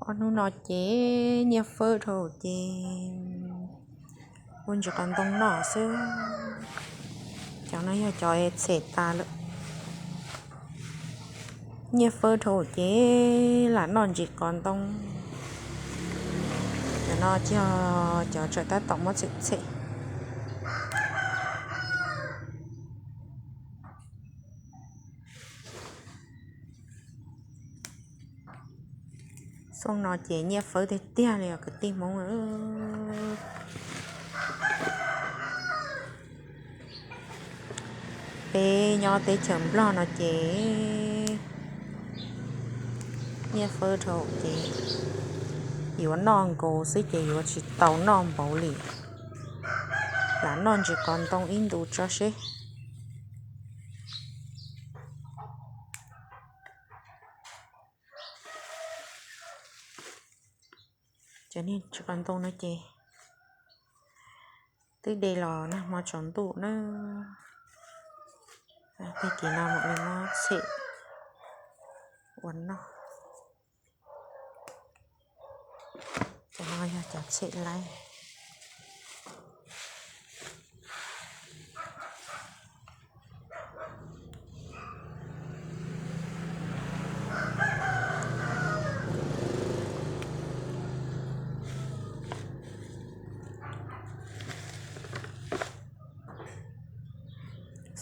Ob hnub no ces nyiaj fawb dhau ces ua ntsis qos ntoo noj xwb. Cov no yog cov es txhem tas lawm. Nyiaj fawb dhau ces lam noj ntsis qos ntoo. Cov no ces yog cov tsawm tab tom muab txhem txhem. Xooj no ces nyiaj fawb tiag tiag li os kwv tij Hmoob. Peb nyob teb chaws Nplog no ces nyiaj fawb dhau ces yuav noj nkaus xwb ces yuav tsis tau noj npaum li. Lam noj ntsis qos ntoo ib ntus tso seb. Cov niag ntsis qos ntoo no ces twb de los nag hmo tsaus ntuj na. Tag kis no mam li muab txhem ua noj. Cov no yog cov txhem laib.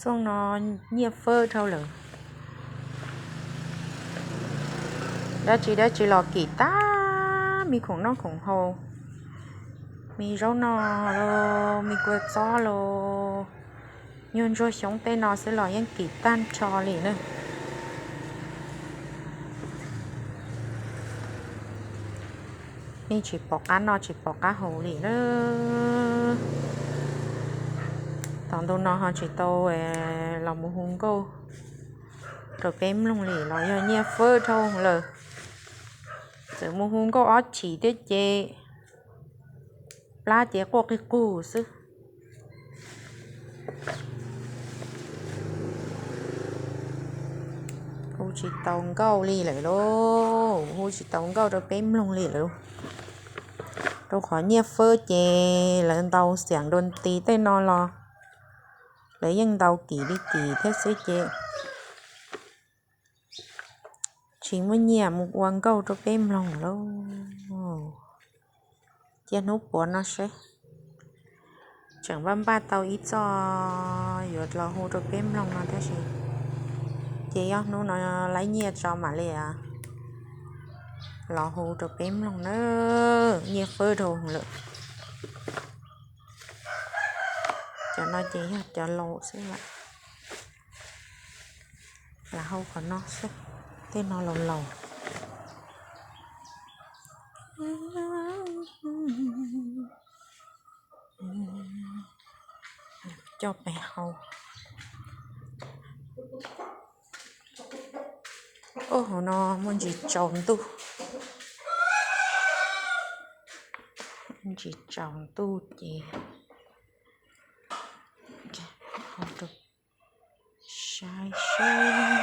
Xooj no nyiaj fawb dhau lawm. Dab tsi dab tsi los kim tag, me khoom noj khoom haus, me zaub noj los me kua txob los nyuag ntsuag xyoob tej no xwb los yeej kim tag nrho li na. Yeej tsis pom qab noj tsis pom qab haus li na. Thaum ntu no ho tsis tau los mus hu nkauj rau peb mloog li los yog nyiaj fawb dhau lawm. Txawm mus hu nkauj ob chim thiab ces plab ces quaj qig qug xwb. Hu tsis tau nkauj li lawm lauj, hu tsis tau nkauj rau peb mloog li lawm. Rau qhov nyiaj fawb ces lawv ntaus xiam nroo nti tej no los lawv yeej ntaus kim li kim thiab xwb ces tsis muaj nyiaj mus ua nkauj rau peb mloog lauj. Cia hnub puav no seb, tseem npaj npaj tau ib txoj yuav los hu rau peb mloog no tab sis ces yog hnub no laib nyiaj tso mam li los hu rau peb mloog na. Nyiaj fawb dhau lawm. Cov no ces yog cov laus xwb, lam hu qhov no xwb, tej no laus laus. Coj pes hau. Ub, hauv no muaj ntsis tsaus ntuj, ntsis tsaus ntuj ces saib seb.